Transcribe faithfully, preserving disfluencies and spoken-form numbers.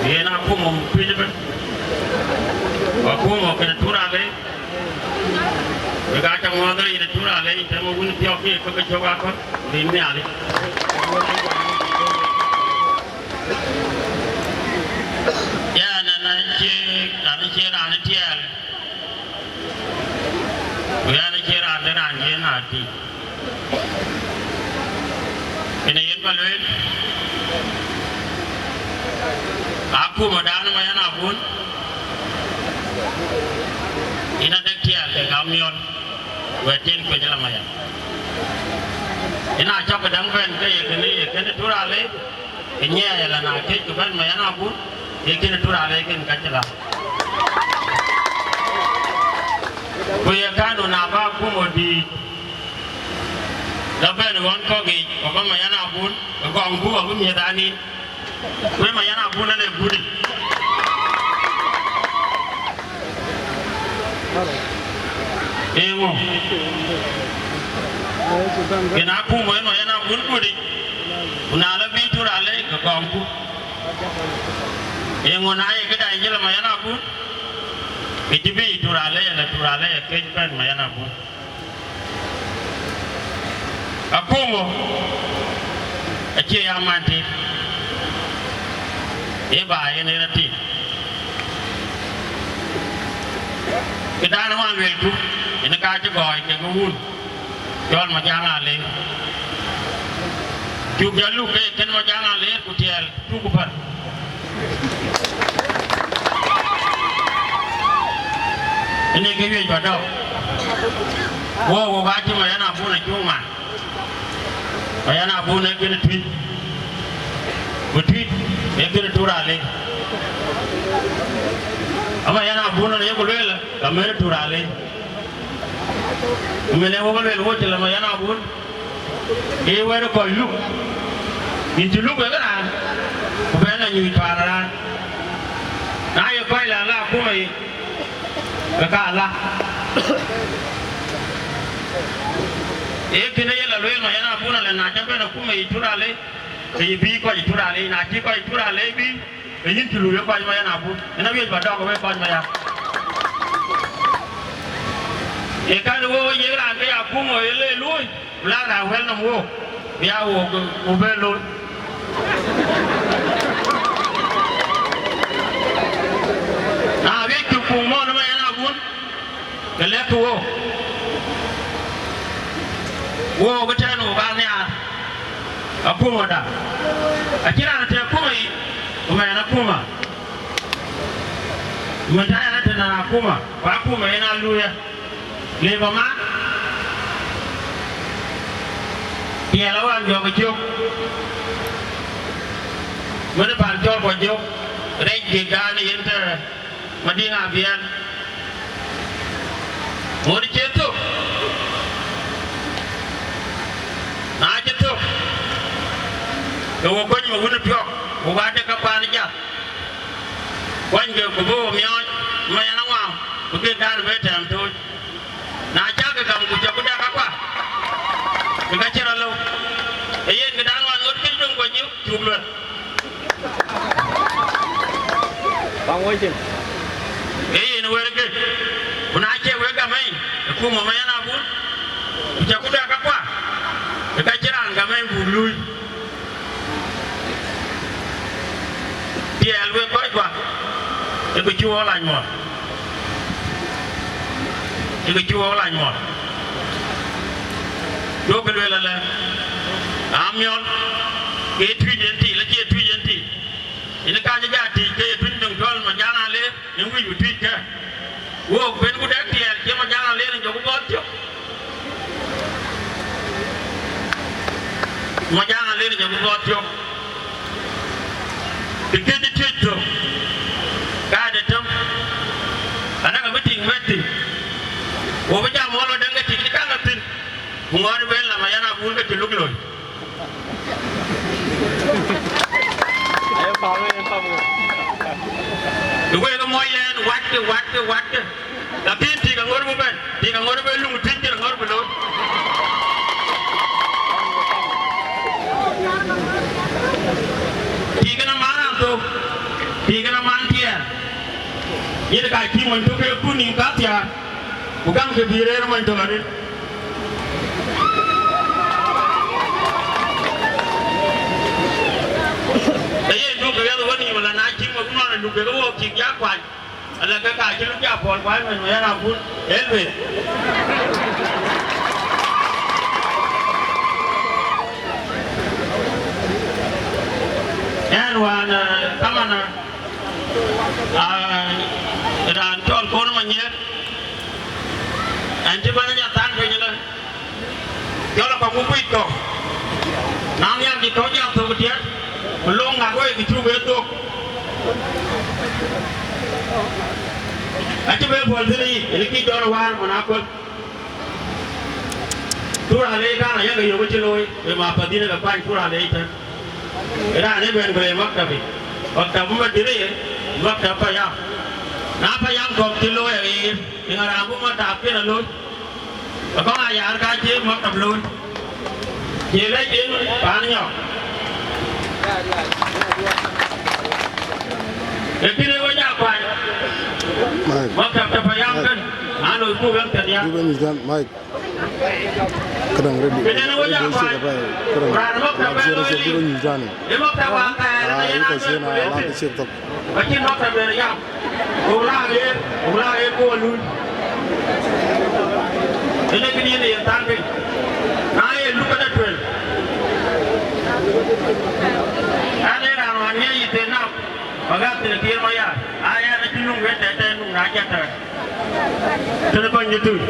Yen akuma kuc ëbën, akuma kënë Turalei, wek aa cä ŋuɔ̈th ë yen Turalei, tëmë wun thiɔ̈k ke ke cök akɔ̈l, rin Nhialic. Yɛn an, an cie, an cie raan ë tiɛɛl, ku yɛn acie raan de raan yen aa tïŋ. Kënë yen bä lueel, akumadan Mayen Abun, yen adek tiɛɛl kek Amiɔl, wɛ̈t cïn kuec ë la Mayen. Yen aa cɔk ë däŋ bɛ̈n ke ye kënë, ye kënë Turalei, ke nyiɛɛi ëlä, na këc ku bɛ̈n Mayen Abun, ye kënë Turalei kën ka cï la. Ku ye kanu na bä akuma dïït la bɛ̈n ɣɔn kɔ̈k yiic, ku bä Mayen Abun, ke gɔŋku abï miëth aniin. Wek Mayen Abun ënë gudic. Eeŋö? Yen akuma ë Mayen Abun gudic, ku na la bï Turalei ke gɔŋku. Eeŋö na ye këda cï la Mayen Abun? Ke cï bï Turalei, la Turalei akëc bɛ̈n Mayen Abun. Akuma acie ya man tit, ee ba yen en atit. Këdan wään luelku, yen ka cï gɔɔi kekë wun cɔl Majaŋ Aleer. Cuk jɔ luk ke kën Majaŋ Aleer ku tiɛɛl. Cuk päl. Ënë ke wiëc bä dɔ̈k. Wo, wo ka cï Mayen Abun acuk man. Mayen Abun ee kënë Tuïc. Ku Tuïc ee kënë Turalei. Ama Mayen Abun ënë yeku lueel, ka mënë Turalei. Ku mënë wok lueel wo cï la Mayen Abun. Ee wɛ̈t ë kɔc luk, yïn cï luk wek raan, ku bɛ̈n la nyuc paan raan. Na ye kɔc la la akuma yic, ke ka la. Ee kënë ye la lueel Mayen Abun alë, na cä bɛ̈n akuma yic Turalei, ke yï bïï kɔc Turalei, na cï kɔc Turalei bïï, ke yïn cï luui ë kɔc Mayen Abun. Yen awiëc bä dɔ̈k wek kɔc Mayen. Ee kɛn wo ye raan ke ya akuma ye le luöi, ku la raan wɛl nɔm wook, bï ya wook ku bë looi. Na wiëc cï kuŋ mɔ̈n ë Mayen Abun, ke lɛ̈kkï wook. Wook ëtɛ̈ɛ̈n wok aa nhiaar akumada. Acïn raan tëë akuma yic, ku mɛn akuma. Mën tɛ̈ɛ̈n ëtɛ̈ɛ̈n akuma, ku akuma yen aa luui ë. Lëu bä mat, tiɛɛl awään jɔk ë cök, wën ë pan cɔl kɔc jök, rɛc kek dan ë yen të Madiŋ Abiɛl. Ŋot cie thök, na cï thök, ke wo kony me wun ë piɔ̈k, wo ade ka paan ë jath. Kuanykë ku bï wo miɔɔc, Mayen aŋuam, ku kek dan bï tɛ̈ɛ̈m tooc. Na cäk ke gam ku cä ku dɛk akua, ke ka cï rɔt lëu. Ee yen këdan wään ŋot kën döŋ kuɔc cuk luel. Baŋ woi cin. Ee yen wërkë, ku na cie wek gam ëny, ë kum ë Mayen Abun, ku cä ku dɛk akua, ke ka cï raan gam ëny buk luui. Tiɛɛl wek kɔckua, ë kë cï wɔ lac muɔl, ë kë cï wɔ lac muɔl. Duökï lueel alë, Amiɔl, ke ye Tuïc yen tiit, la cie Tuïc yen tiit. Yen ka cï ja tiit, ke ye Tuïc döŋ cɔl Majaŋ Aleer, yen wïc bï Tuïc kë. Wok ben ku dɛk tiɛɛl, cie Majaŋ Aleer jɔku bɔɔth cök. Majaŋ Aleer jɔku bɔɔth cök. Të kë cï Tuïc thök, ka de tëm, anaka bï tiŋ mɛt thïn. Wo bï jam wɔ lɔ däŋ ke tik cï kaŋ a thïn. Ku ŋɔɔt ben la Mayen Abun ke cï luk loi. Ayo, pam, ayo, pam. Duke ke moc lɛn, watkë, watkë, watkë. Lakin tik aŋör bï bɛ̈n, tik aŋör bï luŋ, tik cï aŋör bï looi. Tik ëna man tiɛɛr, yen ka cï mony tök ke kut nïïm kathiaar, ku gam ke bï rëër mony tök arëët. Ke ye duk ke ɣɛth wën nïïm, ala na cï mony nɔn ë duk ke wok cïk jak kuany, ala ke ka cï luk ja pɔ̈l kuany mony, mony ëna kun Elbeth. Ɛn wään, eh, kamana, ah, raan cɔl Kon Manyiɛɛr, ɛn cï bɛ̈n ë Nyathan piny ëlä, cɔl akɔ̈k ku kuic kɔ̈k. Na nhial dït tɔ̈ jam thok tiɛt, ku loŋ ŋak wei kë cuk ë thok. Acï be puɔl thïn yic, ënë kï jɔl wäär man aköl. Tur alei kan ayek yök cï looi, ë ma padhïn ke kuany tur alei tën. Raan ë bɛ̈n ku le maktabi. Maktab madïr ye, maktab payam. Na payam kɔ̈k cï looi aɣeer, ë ŋa raan bï maktab kënë looi? Akɔ̈ŋ ayar ka cï maktab looi. Cï lec en paan nyɔk. Lakin ë wec akuany. Mike. Maktab të payam Mike. Kën, an loi buk ɣɛn tën ya. Duk ë nyuc tɛ̈n, Mike. Këdäŋ ready. Këdäŋ wec akuany. Këdäŋ. Raan maktab ë loi liu. Duk ë nyuc tɛ̈n. Ë maktab akuany. Ah, ë ka cien a lam të ciek thok. Acïn maktab bɛn yam. Wok la ɣer, wok la ɣer ku wä luny. Ënë kënë yen yen than piny. Na ye luk këdë tuel. An ee raan wään ŋiɛc yï thën nɔm, ba gäk thïn Kiir Mayar. Aa, yɛn acï luŋ wën tɛ̈tɛ̈, luŋ na jat tɛ̈. Tënë bäny ë tui.